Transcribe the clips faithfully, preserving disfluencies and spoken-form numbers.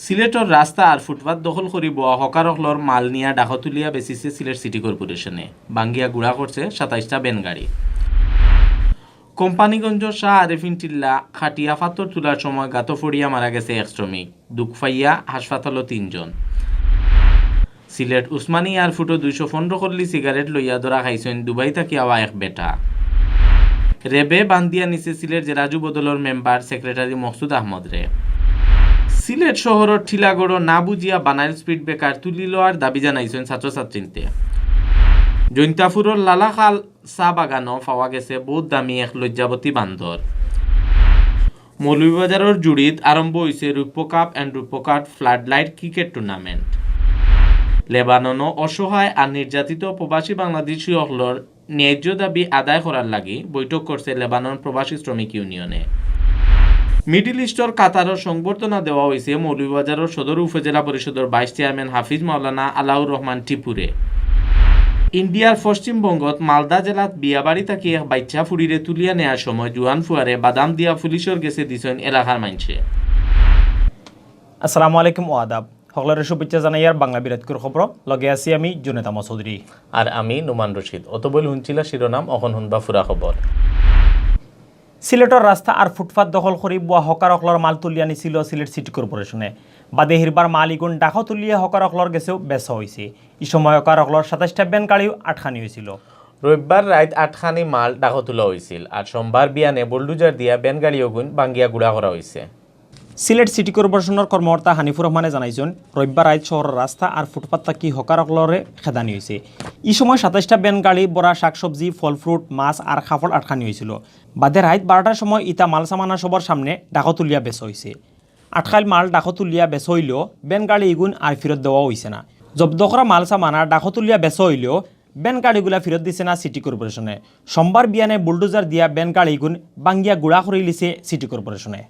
সিলেটর রাস্তা আর ফুটপাত দখল করি বওয়া হকার অকলর মাল নিয়া ডাকো তুলিয়া বেচিছে সিলেট সিটি কর্পোরেশনে। ভাঙ্গিয়া গুড়া করছে সাতাইশটা ভ্যান গাড়ি। কোম্পানীগঞ্জ শাহ আরেফিন টিল্লা খাটিয়া ফাত্তর তুলার সময় গাতো ফড়িয়া মারা গেছে এক শ্রমিক। দুখ পাইয়া হাসপাতালো তিনজন। সিলেট উসমানী এয়ারপোর্টো দুইশো পনেরো কল্লি সিগারেট লইয়া ধরা খাইছইন দুবাই থাকি আওয়া এক বেটা। রেবে বান্দিয়া নিছে সিলেট জেলা যুবদলর মেম্বার সেক্রেটারি মকসুদ আহমদরে। সিলেট শহরর টিলাগড়ো না বুঝিয়া বানাইল স্পিড ব্রেকার তুলি লওয়ার দাবি জানাইছইন ছাত্রছাত্রীন্তে। জৈন্তাপুরর লালাখাল চা বাগানো পাওয়া গেছে বউত দামি এক লজ্জাবতী বান্দর। মৌলভীবাজারর জুড়িত আরম্ভ অইছে রূপকাপ and রূপকাট ফ্লাড লাইট ক্রিকেট টুর্নামেন্ট। লেবাননো অসহায় আর নির্যাতিত প্রবাসী বাংলাদেশি অকলর ন্যায্য দাবি আদায় করার লাগি বৈঠক করছে লেবানন প্রবাসী শ্রমিক ইউনিয়নে। মিডল ইস্টর কাতারর সংবর্ধনা দেওয়া অইছে মৌলভীবাজারর সদর উপজেলা পরিষদর ভাইস চেয়ারম্যান হাফিজ মাওলানা আলাউর রহমান টিপুরে। ইন্ডিয়ার পশ্চিমবঙ্গত মালদা জেলাত বিয়াবাড়ি থাকি এক বাইচ্চা ফুড়িরে তুলিয়া নেয়ার সময় জুয়ান ফুয়ারে বাদাম দিয়া পুলিশর গেছে দিছইন এলাকার মাইনষে। আসসালামু আলাইকুম ও আদাব। হকলরে শুভেচ্ছা জানাইয়ার বাংলা বিরাটকুর খবর। লগে আছি আমি জুনেদ আহমদ চৌধুরী। আর আমি নোমান রশিদ। অতবইল হুনছিলা শিরোনাম, অখন হুনবা ফুরা খবর। সিলেটর রাস্তা আর ফুটপাত দখল করি বওয়া হকার অকলর মাল তুলিয়া নিছিল সিলেট সিটি কর্পোরেশনে। বাদে হিরবার মাল ইগুন ডাকো তুলিয়া হকার অকলর গেছেও বেচা অইছে। ই সময় হকার অকলর সাতাইশটা ভ্যান গাড়িও আটকানি অইছিল। রবিবার রাইত আটকানি মাল ডাকো তুলা অইছিল, আর সোমবার বিয়ানে বুলডুজার দিয়া ভ্যান গাড়ি অগুন ভাঙ্গিয়া গুড়া করা অইছে। সিলেট সিটি কর্পোরেশনর কর্মকর্তা হানিফুর রহমানে জানাইছইন, রবিবার রাইত শহরর রাস্তা আর ফুটপাত থাকি হকার অকলরে খেদানি অইছে। ই সময় সাতাইশটা ভ্যান গাড়ি ভরা শাকসবজি, ফল ফ্রুট, মাছ আর কাপড় আটকানি অইছিল। বাদে রাইত বারোটার সময় ইতা মাল সামানা সবর সামনে ডাকো তুলিয়া বেচা অইছে। আটকাইল মাল ডাকো তুলিয়া বেচা অইলেও ভ্যান গাড়ি ইগুন আর ফিরত দেওয়া অইছে না। জব্দ করা মাল সামানা ডাকো তুলিয়া বেচা অইলেও ভ্যান গাড়িগুলা ফিরত দিছে না সিটি কর্পোরেশনে। সোমবার বিয়ানে বুলডোজার দিয়া ভ্যান গাড়ি ইগুন ভাঙ্গিয়া গুড়া করিলিছে সিটি কর্পোরেশনে।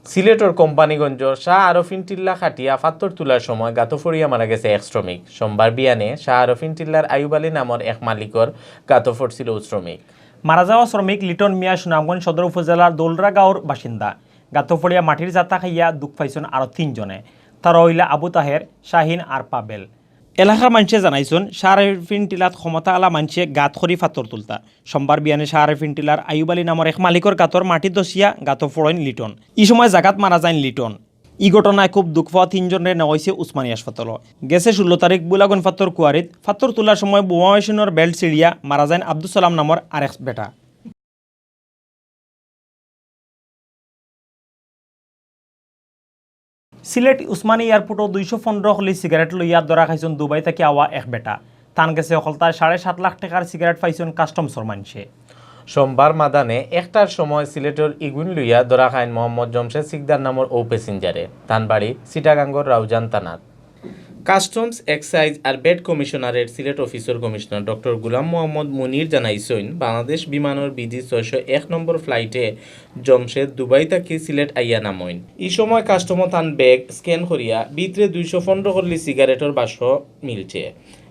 সিলেটর কোম্পানীগঞ্জ শাহ আরফিন টিল্লা খাটিয়া ফাত্তর তুলার সময় গাতো ফড়িয়া মারা গেছে এক শ্রমিক। সোমবার বিয়ানে শাহ আরফিন টিল্লার আইয়ুব আলী নামর এক মালিকর গাতো ফড়ছিল শ্রমিক। মারা যাওয়া শ্রমিক লিটন মিয়া সুনামগঞ্জ সদর উপজেলার দৌলরা গাঁওর বাসিন্দা। গাতো ফড়িয়া মাটির জাতা খাইয়া দুখ পাইছইন আরো তিনজনে। তারা অইলা আবু তাহের, শাহিন আর পাবেল। এলাকার মাইনষে জানাইছইন, শাহ আরফিন টিলাত ক্ষমতা আলা মাইনষে গাত করি ফাত্তর তুলতা। সোমবার বিয়ানে শাহ আরফিন টিলার আইয়ুব আলী নামর এক মালিকর গাতর মাটি ধসিয়া গাতো ফড়ইন লিটন। ই সময় জাগাত মারা যাইন লিটন। ই ঘটনায় খুব দুখ পাওয়া তিনজনরে নেওয়া অইছে উসমানী হাসপাতালো। গেছে ষোলো তারিখ বুলাগুন ফাত্তর কুয়ারিত ফাত্তর তুলার সময় বোমা মেশিনর বেল্ট ছিঁড়িয়া মারা যাইন আব্দুস সালাম নামর আরেক বেটা। সিলেট উসমানী এয়ারপোর্টো দুইশো পনেরো কলি সিগারেট লইয়া ধরা খাইছইন দুবাই থাকি আওয়া এক বেটা। তান গেছে হকলতায় সাড়ে সাত লাখ টেকার সিগারেট পাইছইন কাস্টমসর মাইনষে। সোমবার মাদানে একটার সময় সিলেটর ইগুন লইয়া ধরা খাইন মোহাম্মদ জমশেদ সিকদার নামর অউ প্যাসেঞ্জারে। তান বাড়ি চিটাগাঙ্গর রাউজান থানাত। কাস্টমস, এক্সাইজ আর ভ্যাট কমিশনারেট সিলেট অফিসর কমিশনার ডক্টর গুলাম মোহাম্মদ মুনির জানাইছইন, বাংলাদেশ বিমানর বিডি ছয়শো এক নম্বর ফ্লাইটে জমশেদ দুবাই থাকি সিলেট আইয়া নামইন। ই সময় কাস্টমো তান ব্যাগ স্ক্যান করিয়া ভিতরে দুইশো পনেরো কল্লি সিগারেটর বাক্স মিলছে।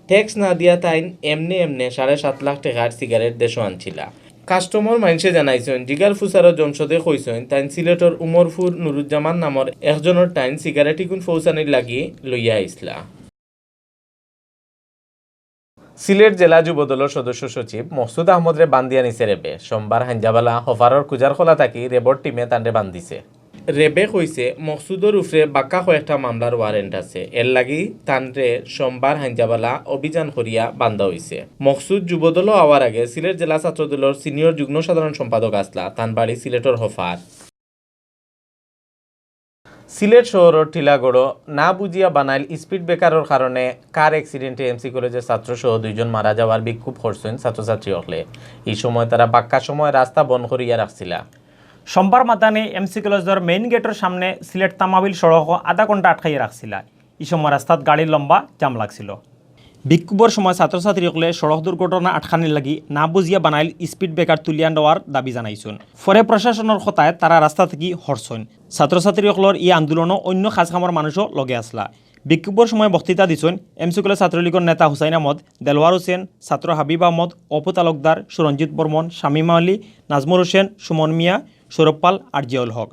ট্যাক্স না দিয়া তাইন এমনে এমনে সাড়ে সাত লাখ টেকার সিগারেট দেশো আনছিলা। কাস্টমর মাইনষে জানাইছইন, জিগার ফুসারো জমশেদে কইছইন, তাইন সিলেটর উমরপুর নুরুজ্জামান নামর একজনর টাইন সিগারেট ইগুন ফৌসানির লাগি লইয়া আইছলা। সিলেট জেলা যুবদলর সদস্য সচিব মকসুদ আহমদরে বান্দিয়া নিছে রেবে। সোমবার হাইঞ্জাবালা হফারর কুজারখোলা থাকি রেবর টিমে তানরে বান্দিছে। রেবে কইছে, মকসুদর উপরে বাক্কা কয়েকটা মামলার ওয়ারেন্ট আছে, এরলাগি তানরে সোমবার হাইঞ্জাবালা অভিযান করিয়া বান্দা অইছে। মকসুদ যুবদলো আওয়ার আগে সিলেট জেলা ছাত্রদলর সিনিয়র যুগ্ম সাধারণ সম্পাদক আছলা, তান বাড়ি সিলেটর হফার। সিলেট শহরর টিলাগড়ো না বুঝিয়া বানাইল স্পিড ব্রেকারর কারণে কার অ্যাক্সিডেন্টে এমসি কলেজর ছাত্রসহ দুইজন মারা যাওয়ার বিক্ষোভ করছইন ছাত্রছাত্রী অকলে। ই সময় তারা বাক্কা সময় রাস্তা বন্ধ করিয়া রাখছিলা। সোমবার মাদানে এমসি কলেজর মেইন গেটর সামনে সিলেট তামাবিল সড়কো আধা ঘন্টা আটকাইয়া রাখছিলা। ই সময় রাস্তাত গাড়ির লম্বা জাম লাগছিল। বিক্ষোভর সময় ছাত্রছাত্রী অকলে সড়ক দুর্ঘটনা আটকানির লাগি না বুঝিয়া বানাইল স্পিড ব্রেকার তুলিয়া নেওয়ার দাবি জানাইছইন। পরে প্রশাসনর কথায় তারা রাস্তা থাকি হরছইন। ছাত্রছাত্রী অকলর ই আন্দোলনো অন্য কাজ কামর মানুষও লগে আছলা। বিক্ষোভর সময় বক্তৃতা দিছইন এমসি কলেজ ছাত্রলীগর নেতা হুসাইন আহমদ, দেলওয়ার হোসেন, ছাত্র হাবিব আহমদ, অপু তালুকদার, সুরঞ্জিত বর্মন, শামীম আলী, নাজমুর হোসেন, সুমন মিয়া, সৌরভ পাল আর জিয়াউল হক।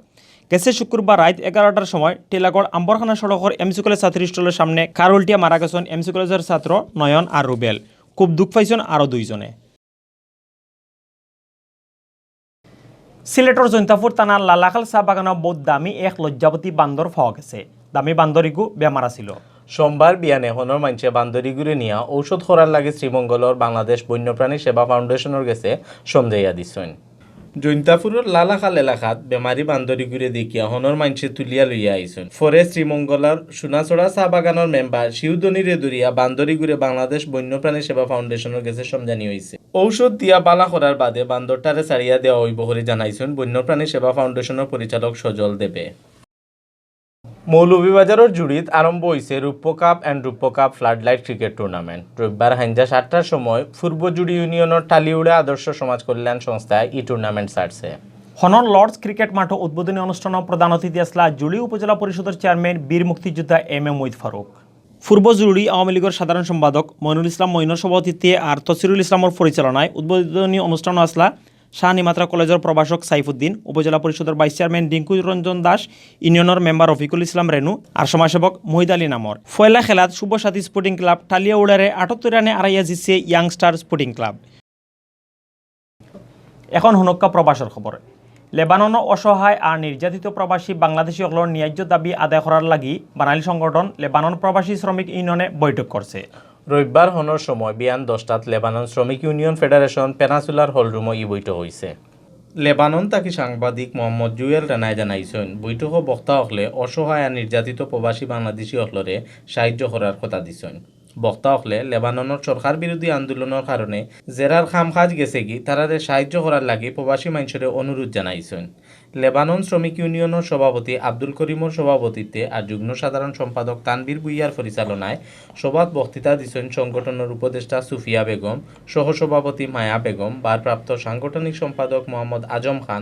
গেছে শুক্রবার রাইত এগারোটার সময় টিলাগড় আম্বরখানা সড়কর এমসি কলেজ ছাত্রী হোস্টেলর সামনে কার উল্টিয়া মারা গেছইন এমসি কলেজর ছাত্র নয়ন আর রুবেল। খুব দুঃখ পাইছইন আরও দুইজনে। সিলেটর জৈন্তাপুর থানার লালাখাল চা বাগানো বউত দামি এক লজ্জাবতী বান্দর পাওয়া গেছে। দামি বান্দর ইগু বেমার আছিল। সোমবার বিয়ানে হনর মাইনষে বান্দর ইগুরে নিয়া ঔষধ করার লাগি শ্রীমঙ্গলর বাংলাদেশ বন্যপ্রাণী সেবা ফাউন্ডেশনর গেছে সমজাইয়া দিছইন। জৈন্তাপুরর লালাখাল এলাকাত বেমারি বান্দর ইগুরে দেখিয়া হনর মাইনষে তুলিয়া লইয়া আইছইন। পরে শ্রীমঙ্গলর সোনাছড়া চা বাগানর মেম্বার শিউদনিরে ধরিয়া বান্দর ইগুরে বাংলাদেশ বন্যপ্রাণী সেবা ফাউন্ডেশনর গেছে সমজানি অইছে। ঔষধ দিয়া বালা করার বাদে বান্দরটারে ছাড়িয়া দেওয়া অইবো করি জানাইছইন বন্যপ্রাণী সেবা ফাউন্ডেশনর পরিচালক সজল দেবে। মৌলভীবাজারর জুড়িত আরম্ভ অইছে রূপ্য কাপ and রূপ্য কাপ ফ্লাডলাইট ক্রিকেট টুর্নামেন্ট। রবিবার হাইঞ্জা সাতটার সময় পূর্ব জুড়ি ইউনিয়নর টালিউড়া আদর্শ সমাজ কল্যাণ সংস্থায় ই টুর্নামেন্ট ছাড়ছে। হনর লর্ডস ক্রিকেট মাঠো উদ্বোধনী অনুষ্ঠানো প্রধান অতিথি আছলা জুড়ি উপজেলা পরিষদর চেয়ারম্যান বীর মুক্তিযোদ্ধা এম এ মঈদ ফারুক। পূর্ব জুড়ি আওয়ামী লীগর সাধারণ সম্পাদক মইনুল ইসলাম মইনর সভাপতিত্বে আর তসিরুল ইসলামর পরিচালনায় উদ্বোধনী অনুষ্ঠানো আছলা শাহ নিমাত্রা কলেজর প্রভাষক সাইফুদ্দিন, উপজেলা পরিষদর ভাইস চেয়ারম্যান রিঙ্কু রঞ্জন দাস, ইউনিয়নর মেম্বার রফিকুল ইসলাম রেনু আর সমাজসেবক মহিদ আলী নামর। পয়লা খেলাত শুভ সাথী স্পোর্টিং ক্লাব টালিয়াউড়ারে আটাত্তর রানে আরাইয়া জিতছে ইয়াং স্টার স্পোর্টিং ক্লাব। এখন হুনক্কা প্রবাসর খবর। লেবাননো অসহায় আর নির্যাতিত প্রবাসী বাংলাদেশি অকলর ন্যায্য দাবি আদায় করার লাগি বাঙালি সংগঠন লেবানন প্রবাসী শ্রমিক ইউনিয়নে বৈঠক করছে। রবিবার হনর সময় বিয়ান দশটাত লেবানন শ্রমিক ইউনিয়ন ফেডারেশন পেনাসুলার হলরুমো ই বৈঠক অইছে। লেবানন থাকি সাংবাদিক মোহাম্মদ জুয়েল রানায় জানাইছইন, বৈঠকো বক্তা অকলে অসহায় আর নির্যাতিত প্রবাসী বাংলাদেশি অকলরে সাহায্য করার কথা দিছইন। বক্তা অকলে লেবাননর সরকার বিরোধী আন্দোলনর কারণে যেরার কাম কাজ গেছেগি, তারারে সাহায্য করার লাগি প্রবাসী মাইনষরে অনুরোধ জানাইছইন। লেবানন শ্রমিক ইউনিয়নর সভাপতি আব্দুল করিমর সভাপতিত্বে আর যুগ্ম সাধারণ সম্পাদক তানভীর ভুইয়ার পরিচালনায় সভাত বক্তৃতা দিছইন সংগঠনর উপদেষ্টা সুফিয়া বেগম, সহসভাপতি মায়া বেগম, ভারপ্রাপ্ত সাংগঠনিক সম্পাদক মোহাম্মদ আজম খান,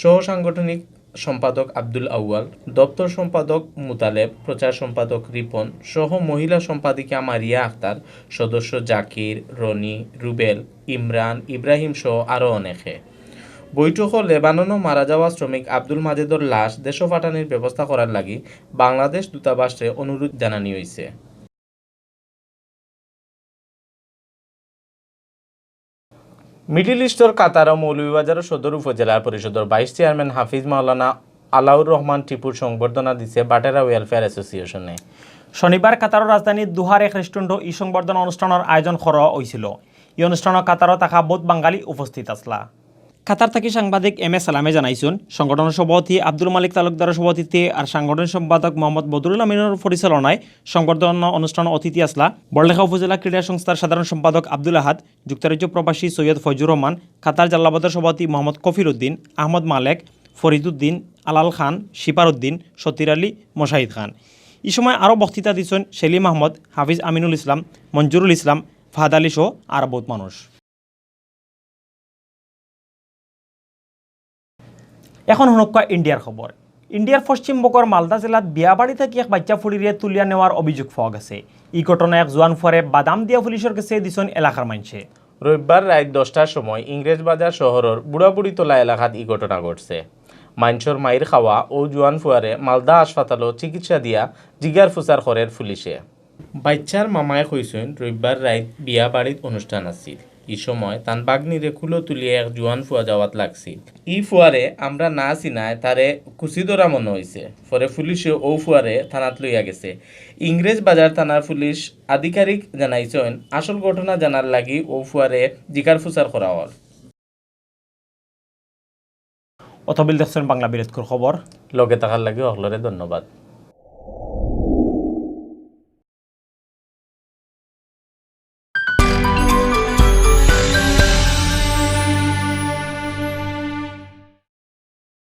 সহ সাংগঠনিক সম্পাদক আব্দুল আউয়াল, দপ্তর সম্পাদক মুতালেব, প্রচার সম্পাদক রিপন সহ মহিলা সম্পাদিকা মারিয়া আক্তার, সদস্য জাকির, রনি, রুবেল, ইমরান, ইব্রাহিম সহ আরও অনেকে। বৈঠকো লেবাননো মারা যাওয়া শ্রমিক আব্দুল মাজেদর লাশ দেশো পাঠানির ব্যবস্থা করার লাগি বাংলাদেশ দূতাবাসরে অনুরোধ জানানি অইছে। মিডল ইস্টর কাতারো মৌলভীবাজারর সদর উপজেলা পরিষদর ভাইস চেয়ারম্যান হাফিজ মাওলানা আলাউর রহমান টিপুর সংবর্ধনা দিছে বাটেরা ওয়েলফেয়ার অ্যাসোসিয়েশনে। শনিবার কাতারর রাজধানী দোহার এক রেস্টুরেন্টো ই সংবর্ধনা অনুষ্ঠানর আয়োজন করা অইছিল। ই অনুষ্ঠানো কাতারো থাকা বউত বাঙালি উপস্থিত আছলা। কাতার থাকি সাংবাদিক এম এ সালামে জানাইছইন, সংগঠনর সভাপতি আব্দুল মালিক তালুকদারর সভাপতিত্বে আর সাংগঠনিক সম্পাদক মোহাম্মদ বদরুল আমিনর পরিচালনায় সংবর্ধনা অনুষ্ঠানো অতিথি আছলা বড়লেখা উপজেলা ক্রীড়া সংস্থার সাধারণ সম্পাদক আব্দুল আহাদ, যুক্তরাজ্য প্রবাসী সৈয়দ ফয়জুর রহমান, কাতার জালালাবাদর সভাপতি মোহাম্মদ কফির উদ্দিন, আহমদ মালেক, ফরিদ উদ্দিন, আলাল খান, শিপার উদ্দিন, সতির আলী, মোশাহিদ খান। ই সময় আরও বক্তৃতা দিছইন সেলিম আহমদ, হাফিজ আমিনুল ইসলাম, মঞ্জুরুল ইসলাম, ফাহাদ আলী সহ আর বউত মানুষ। এখন হুনক্কা ইন্ডিয়ার খবর। ইন্ডিয়ার পশ্চিম বঙ্গর মালদা জেলাত বিয়া বাড়ি থাকি এক বাইচ্চা ফুড়িরে তুলিয়া নেওয়ার অভিযোগ পাওয়া গেছে। ই ঘটনা এক জোয়ান ফুয়ারে বাদাম দিয়া পুলিশর গেছে দিছইন এলাকার মাইনষে। রবিবার রাইত দশটার সময় ইংরেজ বাজার শহরর বুড়াবুড়িতলা এলাকাত ই ঘটনা ঘটছে। মাইনষর মাইর খাওয়া অউ জোয়ান ফুয়ারে মালদা হাসপাতালো চিকিৎসা দিয়া জিগার ফুসার করের পুলিশে। বাইচ্চার মামায় কইছইন, রবিবার রাইত বিয়া বাড়িত অনুষ্ঠান আছিল। ই সময় তান বাগ্নিরে কুলো তুলিয়া এক জোয়ান ফুয়া যাওয়াত লাগছিল। ই ফুয়ারে আমরা না চিনায় তারে কুচি ধরা মনো অইছে। পরে পুলিশে অউ ফুয়ারে থানাত লইয়া গেছে। ইংরেজ বাজার থানার পুলিশ আধিকারিক জানাইছইন, আসল ঘটনা জানার লাগি অউ ফুয়ারে জিগার ফুসার করা অর। অতবিল দেখছইন বাংলা বিলেতকুর খবর। লগে থাকার লাগি হকলরে ধন্যবাদ।